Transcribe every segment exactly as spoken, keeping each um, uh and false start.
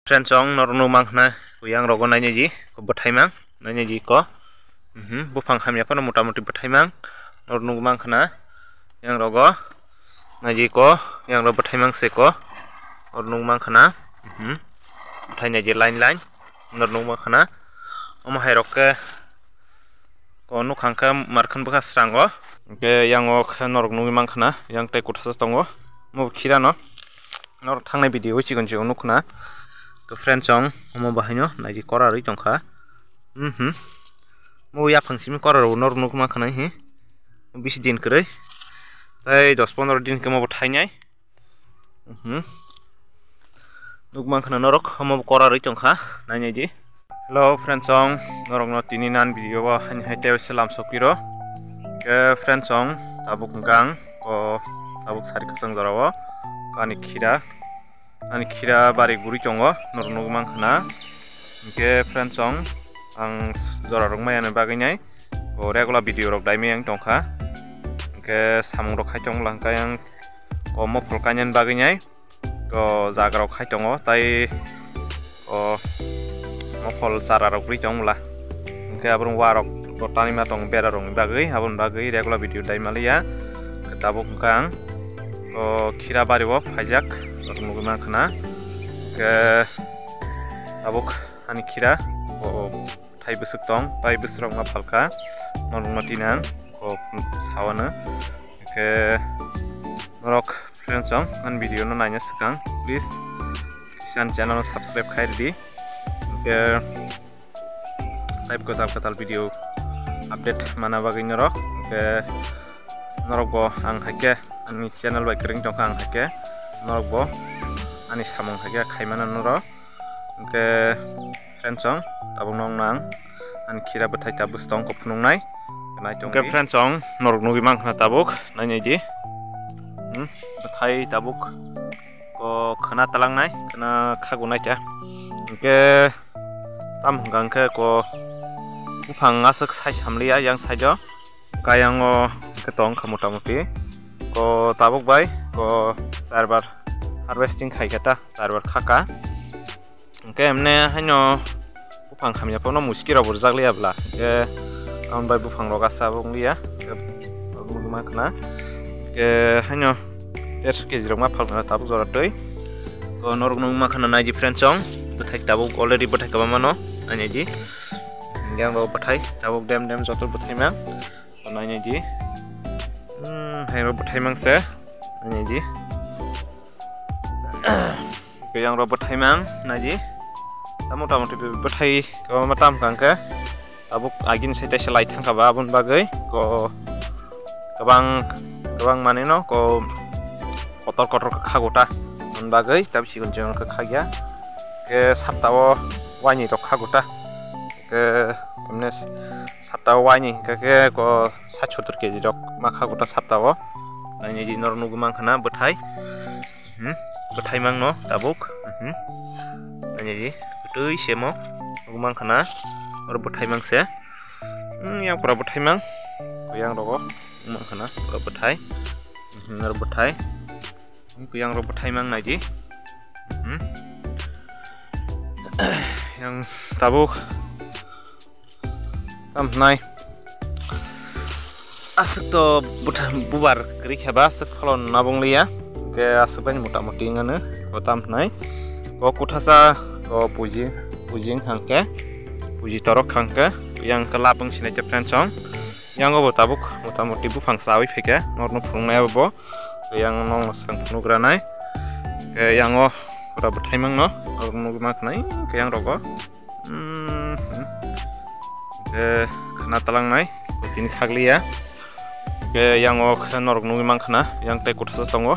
Friends, chwng norok nukmankha na, yang rogo nainai di, bwthai mang, nainai di ko. Mhm, buphang hamya phano mota moti bwthai mang, norok nukmankha na, yang rogo naidi ko, yang rok bwthai mang se ko, norok nukmankha na, mhm, bwthai naidi line line, norok nukmankha na, omo hai rok khe ko nukha hwnkhe markhan bwkha srango, hwnkhe yang o khe norok nugwi mankha na, yang tei kwthasa tongo, omo bo khira no. Norok thangnai video o chikon chikon nukna. To friends, chwng omo bahaino naidi kora rwi tongkha. Mhm. Mo yaphang simi kora rw norok nukma khanai hi. Bisi din kwrwi. Tai dos pondro din khe mo bo thainai. Mhm. Nukma khana norok omo bo kora rwi tongkha. Nainai di. Hello friends, chwng norokno tini nan video o haini hai tei se lam sokiro. Ke friends, chwng tabuk hwnkha ang ko tabuk sari kwchwng jora o ani khira, ani khira bari guri tongo, norok nugwi mankha na. Hwnkhe friends, chwng ang jora rok maya ni bagwi nai o regular video rok dai maya wng tongkha. Hwnkhe samung rok khai tong lang kha yang o mophol kainani bagwi nai. O jaga rok khai tongo, tai o mophol chara rok rwi tong bwla, hwnkhe aborok wa rok o tanima tong bera rok ni bagwi, aboni bagwi regular video dai maliya. Tabuk hwnkha ang o khira bari o phaijak, norok nugwi mankha na. Hwnkhe tabuk ani khira o thai bwswk tong, tai bwswk rok ma phalkha, norok no tini ang o sawano. Hwnkhe norok friends, chwng ani video no naina swkang, please kisa ani channel no subscribe khai ridi. Hwnkhe type kwtal kwtal video update mana bagwi norok. Hwnkhe norok bo ang haikhe ani channel bai kwrwng tongkha, ang haikhe norok bo ani samung haikhe khaimano norok. Hwnkhe friends, chwng tabuk nong nang ani khira bwthai tabuk tong kok phunuknai. Hwnkhe friends, chwng norok nugwi mankha na tabuk nainai di. Hmm, bwthai tabuk ko khwna talangnai, khwna khagunai ta. Hwnkhe tam hwnkha hwnkhe ko buphang aswk sai samliya yang side o. Kayang o khe tong kha mota moti. Ko tabuk bai ko charbar harvesting khai khe ta, charbar khaka. Hwnkhe emne haino buphang hamya phano muski rok bo rwjak liya bwla. Hwnkhe tamoni bai buphang rok asa bo wng liya. Hwnkhe rok nugwi mankha na. Hwnkhe haino derso kg rok ma phalkha na tabuk jora twi. Ko norok nugwi mankha na naidi friends, chwng bwthai tabuk already bwthai kwbangma no nainai di. Hwnkhe ang bo bwthai tabuk dem dem joto bwthai mang. Nainai di. Hmm, hai rok bwthai mang se. Nainai di. Yang rok bwthai mang, nai di. Tamo tamo twi bwthai kwbangma tam kang khe. Tabuk agini sai taisa lai thang kha ba, aboni bagwi ko kwbang, kwbang manwi no ko kotor kotor kha gota. Aboni bagwi tab sikon sikon kha khagya. Ke sapta o waini rok kha gota. Ke emne sapta o waini hingkha khe ko sat sottor kg rok ma kha gota sapta o. Nainai di norok nugwi mankha na bwthai. Hmm? Bwthai mang no tabuk. Hmm. Nainai di bwtwi se mo nugwi mankha na. Oro bwthai mang se. Hmm, yang pura bwthai mang. Yang rogo mankha na pura bwthai. Hmm, oro bwthai. Yang rok bwthai mang nai di. Hmm. Yang tabuk tam hnai. Aswk to bwtha-, bubar kwrwi khe ba aswk pholon nabung liya. Hwnkhe aswk bai mota moti wngano ko tam hnai. Ko kuthasa ko puji, puji wngkha hwnkhe, puji torok kha hwnkhe, yang khe lapung sinai khe friends song. Yang bo tabuk mota moti buphang chawi phaikhe norno phunuknai abo bo. Yang nong no swkang phunukgranai. Yang o pura bwthai mang no, abo nugwi mankha nai khe yang rogo. Hmm. Khe khna talang nai, tini khagli ya. Khe yang o khe norok nugwi mankha na, yang tei kuthasa tongo.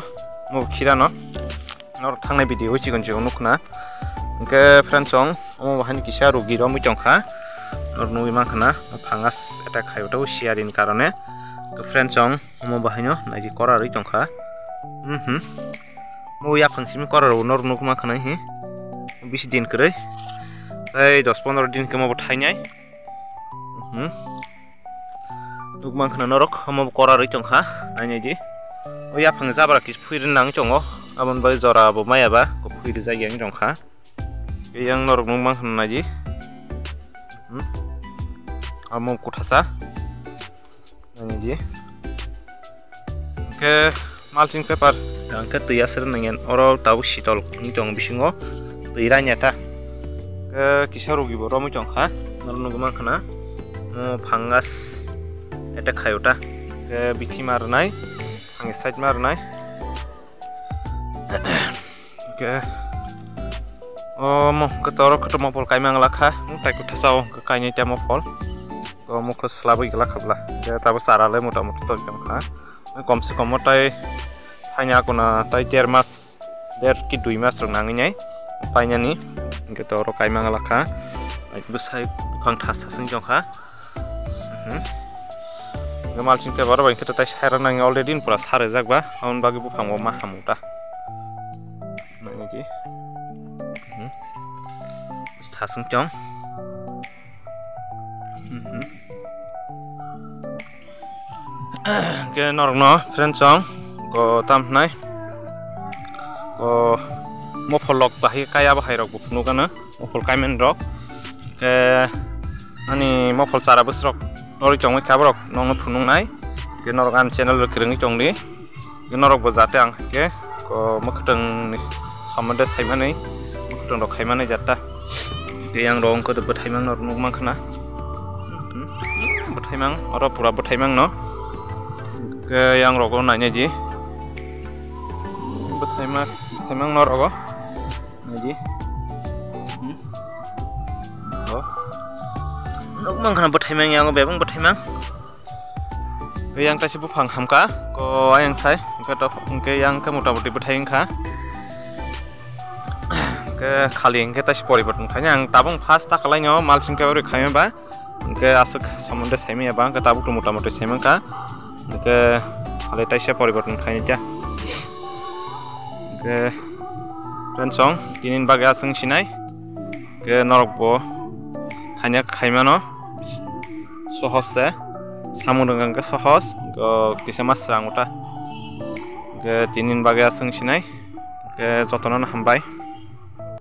Mo khira no. Norok thangnai video o chikon chikon nukna. Hwnkhe friends song, omo bahai ni kisa rugi romwi tongkha. Norok nugwi mankha na, phangas attack khai o tabuk siyarini karone. Hwnkhe friends song, omo bahai no naidi kora rwi tongkha. Mhm. Mo yaphang simi kora rw norok nugwi mankha na hi. Bisi din kwrwi. Tei dos pondro din khe mo bo thainai. Mhm. Nukmankha na norok, omo bo kora rwi tongkha, nainai di. O yaphang jabra kis phui rwnang tongo, aboni bagwi jora bo maya ba, ko phui rwjak yang tongkha. Yang norok nung mang khna naidi. Hmm. Amo kuthasa. Naidi. Hingke mulching paper, hingke twi aswrwng nangya, oro tabuk sitol wng tong bisingo twi ranya ta. Hingke kisa rugi bo romwi tong kha, norok nugwi man khna. Mo fungus attack khaio ta. Hingke bithi ma rwnai, hingke side ma rwnai. Hingke o mo hingke toro khe to mopol kaimang lakha, tei kuthasa o hingke kainwi ta mopol. O mokhe slabwi glak kha bla. Hingke tabo chara le mota moti tong tong kha. Kom se kom o tai haini akuna tai der mas, der ki dui mas rok nangwi nai painani. Hingke to oro kaimang lakha. Bwsai buphang thas thas wng tong kha. Mhm. Hingke mulching paper bai hingke tai sara nang already pura sarajak ba. Aboni bagwi buphang bo ma hamung ta. Nainai di. Mhm. Thas wng tong. Mhm. Hingke norokno friend song ko tam hwnai ko mopholrok bahai kaya bahai rok bo phunukgano mopol kaimen rok ke ani mopol chara bwsrok norwi tongwi kha borok nongno phunuknai ke norok ani channel rok kwrwngwi tongdi. Norok bo jate ang ke ko mwkhwtwng ni somonde saimani, mwkhwtwng rok khaimani jatta. Ke yang rok wngkha bwthaimang norok nukmang khna. Bwthaimang, oro pura bwthaimang no. Ke yang rogo nainai di. Bwthaima, bwthaimang no rogo. Naidi. Hmm? Oh. Nukmang khna bwthaimang, yango bebang bwthaimang. Yang taisi buphang hamka, ko ayang sai, hingke to, hingke yang khe mota moti bwthai wngkha. Hingke khali hingke taisi poriborton khainai, ang tabuk first ta kalaino mulching paper khaima ba. Hingke aswk somonde saimanya ba, hingke tabuk to mota moti saimangkha. Hingke hali taisa poriborton khainai ta. Hingke friend song, tinin bagwi aswk sinai. Hingke norok bo khaina khaimano sohos se. Samung rwngkha hingke sohos, hingke kisa ma swrang ota. Hingke tinin bagwi aswk sinai. Hingke jotono hambai.